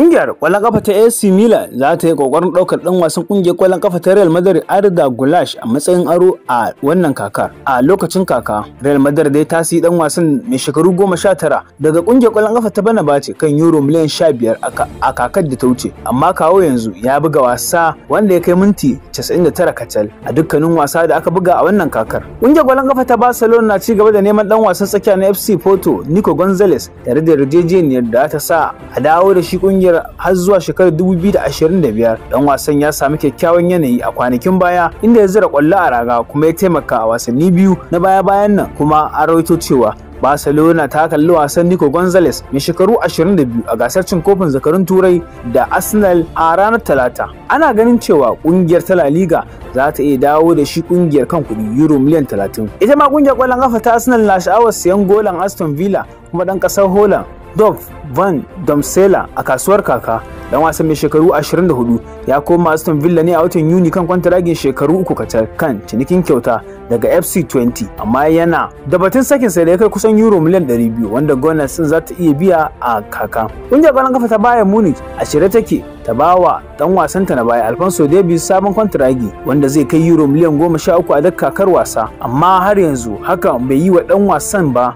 Kungiyar kwallon kafa ta AC Milan za ta yi kokarin daukar dan wasan kungiyar kwallon kafa ta Real Madrid Arda Güler a matsayin aro a wannan kakar. A lokacin kaka, Real Madrid dai ta siyi dan wasan mai shekaru 19 daga kungiyar kwallon kafa ta Fenerbahce kan euro miliyan 15 a kakar da ta wuce. Amma kawo yanzu ya buga wasa wanda ya kai minti 99 kacal a dukkanin wasa da aka buga a wannan kakar. Kungiyar kwallon kafa ta Barcelona na ci gaba da neman dan wasan tsakiya na FC Porto Nico Gonzalez tare da yarjejeniyar da ta sa a dawo da shi kungiyar har zuwa shekarar 2025. Dan wasan ya sami kyakkyawan yanayi a kwanakin baya, inda ya zira kwallo a raga kuma ya taimaka a wasanni biyu na baya-bayan nan. Kuma an rawaito cewa Barcelona ta kalli wasan Nico Gonzalez mai shekaru 22 a gasar cin kofin zakarun Turai da Arsenal a ranar Talata. Ana ganin cewa kungiyar ta La Liga za ta iya dawo da shi kungiyar kan kuɗi euro miliyan 30. Ita ma kungiyar kwallon kafa ta Arsenal na sha'awar siyan golan Aston Villa kuma dan kasar Holland Dov van Domsela a kasuwar kaka. Dan wasan mai shekaru 24 ya koma Aston Villa ne a watan Yuni kan kwantaragin shekaru 3 kacal kan cinikin kyauta daga FC20, amma yana da batun sakin sa da ya kai kusan euro miliyan 200 wanda Gunners din za ta iya biya a kaka. Kungiyar kwallon kafa ta Bayern Munich a shirye take ta bawa dan wasanta na baya Alphonso Davies sabon kwantaragi wanda zai kai euro miliyan 13 a duk kakar wasa, amma har yanzu haka bai yi wa dan wasan ba,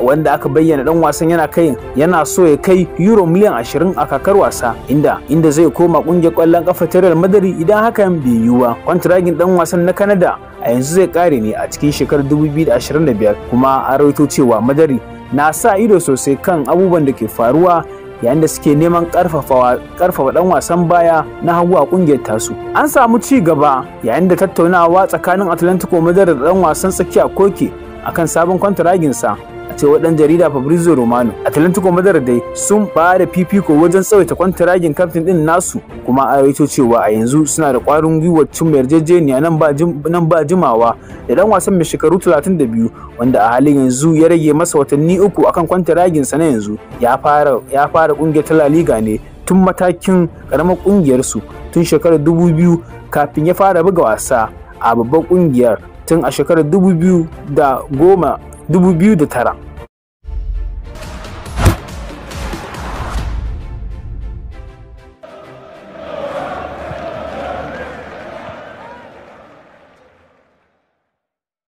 wanda aka bayyana dan wasan yana kai yana so ya kai euro miliyan 20 a kakar wasa, inda zai koma kungiyar kwallon kafa ta Real Madrid idan hakan bai yiwu ba. Kwantaragin dan wasan na Canada a yanzu zai kare ne a cikin shekarar 2025, kuma an rawaito cewa Madrid na sa ido sosai kan abubuwan da ke faruwa yayin da suke neman karfafa dan wasan baya na hagu a kungiyar tasu. An samu ci gaba yayin da tattaunawa tsakanin Atlantico Madrid da dan wasan tsakiya Koke akan sabon kwantaragin sa. A cewar dan jarida Fabrizio Romano, Atlantico Madrid dai sun ba da fifiko wajen tsawaita kwantaragin kaftin din nasu, kuma a rawaito cewa a yanzu suna da kwarin gwiwar cimma yarjejeniya nan ba jimawa da dan wasan mai shekaru 32 wanda a halin yanzu ya rage masa watanni 3 akan kwantaragin sa na yanzu. Ya fara kungiyar ta La Liga ne tun matakin karamar kungiyar su tun shekarar 2000 kafin ya fara buga wasa a babbar kungiyar tun a shekarar 2009.